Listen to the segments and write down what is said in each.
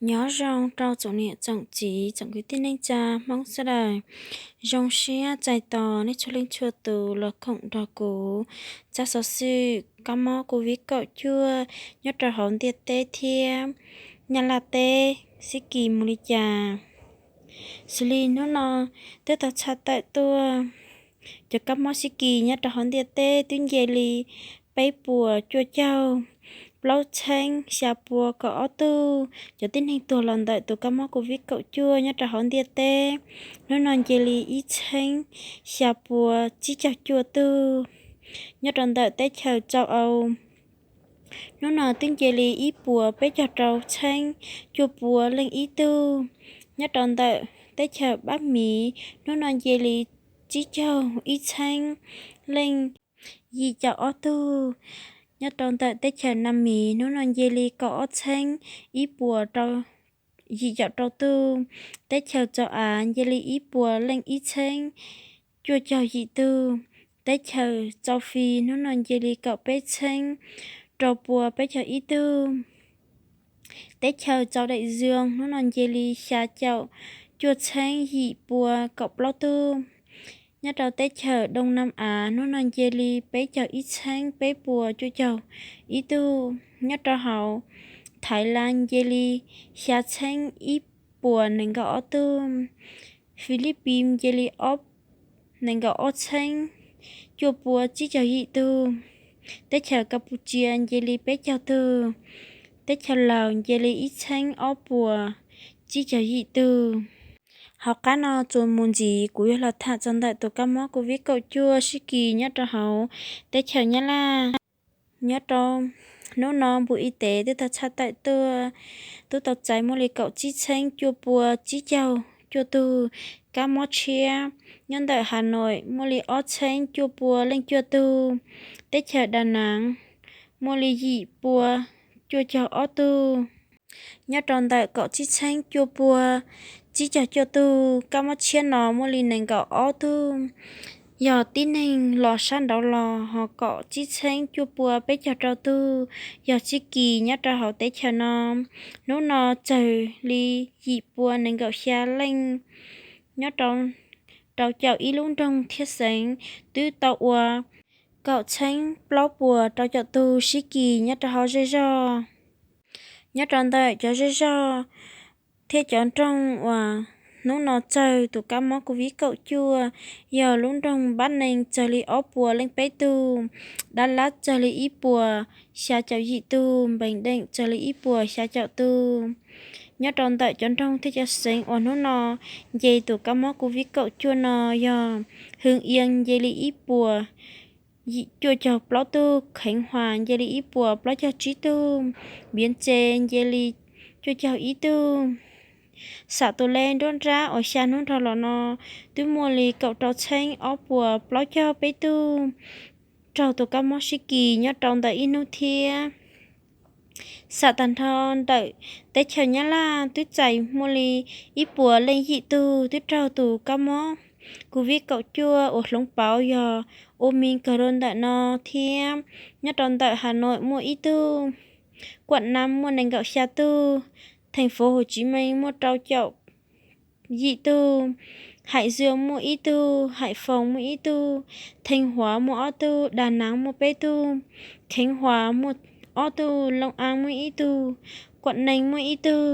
Nyob zoo rau tsoom niam tsoom txiv tsoom kwv tij neej tsa Hmoob sawv daws. Zoo siab txais tos nej txhua leej txhua tus los koom nrog kuv txoj xov xwm kab mob covid kaum cuaj nyob rau hauv ntiaj teb thiab Nyab Laj teb sib kis mus li cas. Xws li hnub no twb tau tshaj tawm tuaj, cov kab mob sib kis nyob rau hauv ntiaj teb twb nce li peb puas cuaj caug plaub txheeb xya pua kaum ob tug. Cov tib neeg tuag los ntawm tus kab mob covid kaum cuaj nyob rau hauv ntiaj teb hnub no nce li ib txheeb xya pua tsib caug cuaj tug. Nyob rau ntawm teb chaws Tsaus Aus, hnub no twb nce li ib puas peb caug rau txheeb cuaj pua leej ib tug. Nyob rau ntawm teb chaws Pab Miv hnub no nce li tsib caug ib txheeb leej yim caum ob tug. Nyob rau ntawm teb chaws Nam Miv hnub no nce li kaum ob txheeb ib puas yim caum rau tug. Teb chaws Tsaus Av nce li ib puas leej ib txheeb cuaj caug yim tug. Teb chaws Tsaus Fis hnub no nce li kaum peb txheeb rau pua peb caug ib tug. Teb chaws Tsaus Daim Zoo hnub no nce li xya caum cuaj txheeb yim pua kaum plaub tug. Nyob rau teb chaws Doo Nam Av hnub no nce li peb caug ib txheeb peb puas cuaj caug ib tug. Nyob rau hauv Thaiv Las nce li xya txheeb ib puas nees nkaum ob tug. Filipis nce li ob nees nkaum ob txheeb cuaj pua tsib caug yim tug. Teb chaws Kas Pus Cia nce li peb caug tug. Teb chaws Laus nce li ib txheeb ob puas tsib caug yim tug. Hauv qab no txuas mus ntxiv kuv yuav los tham txog ntawm tus kab mob covid kaum cuaj sib kis nyob rau hauv teb chaws Nyab Laj. Nyob rau hnub no npu i tev twb tau tshaj tawm tuaj, twb tau txais muaj li kaum tsib txheeb cuaj pua tsib caug cuaj tug kab mob tshiab. Nyob ntawm Has Noim muaj li ob txheeb cuaj pua leej cuaj tug. Teb chaws Dab Naav muaj li yim pua cuaj caug ob tug. Nyob rau ntawm kaum tsib txheeb cuaj pua tsib caug cuaj tug kab mob tshiab no muaj li nees nkaum ob tug yog tib neeg los sab nraud los, ho kaum tsib txheeb cuaj pua peb caug rau tug yog sib kis nyob rau hauv teb chaws no. Hnub no tsawg li yim pua nees nkaum xya leej nyob rau rau caum ib lub nroog thiab xeev twb tau ua kaum txheeb plaub puas rau caum tug sib kis nyob rau hauv zej zog. Nyob rau ntawm cov zej zog thiab cov nroog uas hnub no tsawg tus kab mob covid kaum cuaj yog lub nroog Npab Nees tsawg li ob puas leej peb tug, Dab Lab tsawg li ib puas xya caum yim tug, Npees Deem tsawg li ib puas xya caum tug. Nyob rau ntawm cov nroog thiab cov xeev uas hnub no nce tus kab mob covid kaum cuaj no yog Hwm Ias nce li ib puas cuaj caug plaub tug, Kheev Huas nce li ib puas plaub caug tsib tug, Npiav Tse nce li cuaj caug ib tug. Xam tus le nruab nrab uas xya hnub nrog los no twb muaj li kaum rau txheeb ob puas plaub caug peb tug raug tus kab mob sib kis nyob rau ntawm ib hnub thiab. Xam tag nrho ntawm teb chaws Nyab Laj twb txais muaj li ib puas leej yim tug twb raug tus kab mob covid kaum cuaj uas hloov pauv yog Omicron ntawm no thiab. Nyob rau ntawm Has Noim muaj ib tug, Kuam Nam muaj nees nkaum xya tug, Theem Fuv Hauv Tsiv Mees muaj rau caum yim tug, Haim Zuag muaj ib tug, Haim Foos muaj ib tug, Theej Huav muaj ob tug, Dab Naav muaj peb tug, Kheev Huas muaj ob tug, Loo Aa muaj ib tug, Kuam Nees muaj ib tug.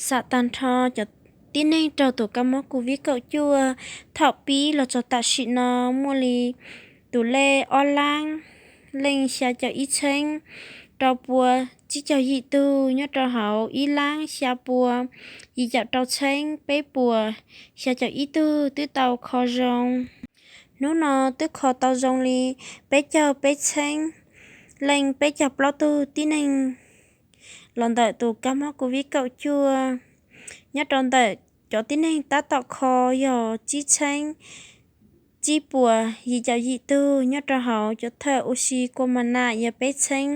Xam tag nrho cov tib neeg raug tus kab mob covid kaum cuaj thaum pib los txog tam sim no muaj li tus lej ob lab leej xya caum ib txheeb rau pua tsib caug yim tug, nyob rau hauv ib lab xya pua yim caum rau txheeb peb puas xya caum ib tug twb tau kho zoo. Hnub no twb kho tau zoo li peb caug peb txheeb leej peb caug plaub tug tib neeg los ntawm tus kab mob covid kaum cuaj. Nyob rau ntawm cov tib neeg tab tom kho yog tsib txheeb tsib puas yim caum yim tug, nyob rau hauv cov thawj ua si kua mas nas yog peb txheeb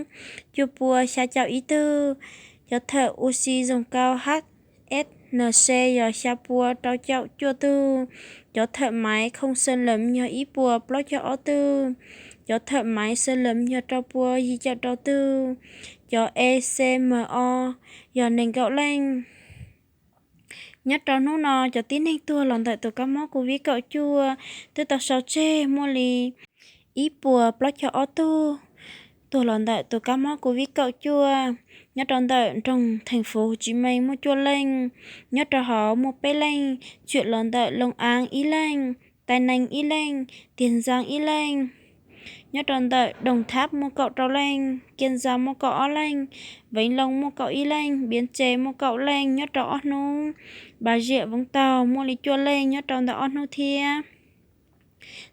cuaj pua xya caum ib tug, cov thawj ua si zoo kau H F N C yog xya pua rau caum cuaj tug, cov thawj maiv khoom xeem leem yog ib puas plaub caug ob tug, cov thawj maiv xeem leem yog rau pua yim caum rau tug, cov E C M O yog nees nkaum leej. Nyob rau hnub no cov tib neeg tuag los ntawm tus kab mob COVID kaum cuaj twb tau sau tseg muaj li ib puas plaub caug ob tug tuag los ntawm tus kab mob COVID kaum cuaj. Nyob rau ntawm nroog theem fuv Hauv Tsis Mees muaj cuaj leej, nyob rau hauv muaj peb leej, tsuam los ntawm Loo Aav ib leej, Tais Nees ib leej, Tiag Ntxaa ib leej. Nyob rau ntawm Doos Thab muaj kaum rau leej, Kiag Ntxaa muaj kaum ob leej, Veev Loo muaj kaum ib leej, Npiav Tse muaj kaum leej nyob rau ob hnub, Npas Ziam Voov Taug muaj li cuaj leej nyob rau ntawm ob hnub thiab.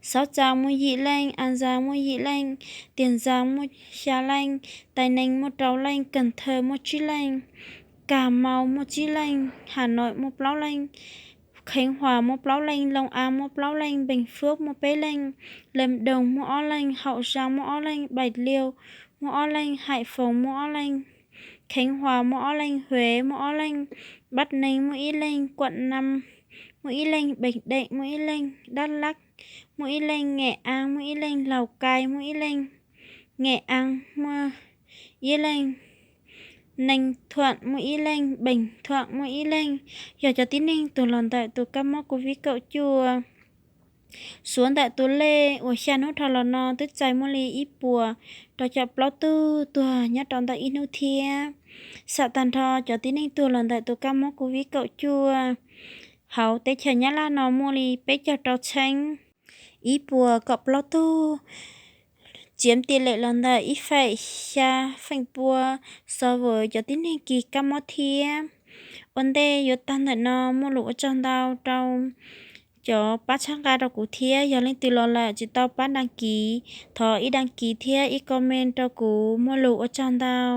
Xauv Txaa muaj yim leej, As Ntxaa muaj yim leej, Tiag Ntxaa muaj xya leej, Tais Nees muaj rau leej, Kees Thawj muaj tsib leej, Kas Maus muaj tsib leej, Has Noim muaj plaub leej, Kheev Huas muaj plaub leej, Loo Aav muaj plaub leej, Npees Fuab muaj peb leej, Lees Doos muaj ob leej, Hauv Zaa muaj ob leej, Npaim Liu muaj ob leej, Haim Foos muaj ob leej, Kheev Huas muaj ob leej, Huev muaj ob leej, Npab Nees muaj ib leej, Kuam Nam muaj ib leej, Npees Deem muaj ib leej, Dab Lab muaj ib leej, Nges Aav muaj ib leej, Laus Kais muaj ib leej, Nges Aav muaj ib leej, Nees Thuam muaj ib leej, Npees Thuam muaj ib leej, yog cov tib neeg tuag los ntawm tus kab mob COVID kaum cuaj. Suav ntawm tus lej uas xya hnub dhau los no twb txais muaj li ib puas rau caum plaub tug tuag nyob rau ntawm ib hnub thiab. Xam tag nrho cov tib neeg tuag los ntawm tus kab mob COVID kaum cuaj hauv teb chaws Nyab Laj no muaj li peb caug rau txheeb ib puas kaum plaub tug, chiếm tỷ lệ los ntawm ib feem xya feem pua so với cov tib neeg kis kab mob thiab. Ua ntej yuav tag ntawm no muaj lus ua tsaug ntau rau cov pab tshaj nqa rau kuv thiab. Yog leej twg los lawm tsis tau pab đăng ký, thov ib đăng ký thiab ib comment rau kuv. Muaj lus ua tsaug ntau.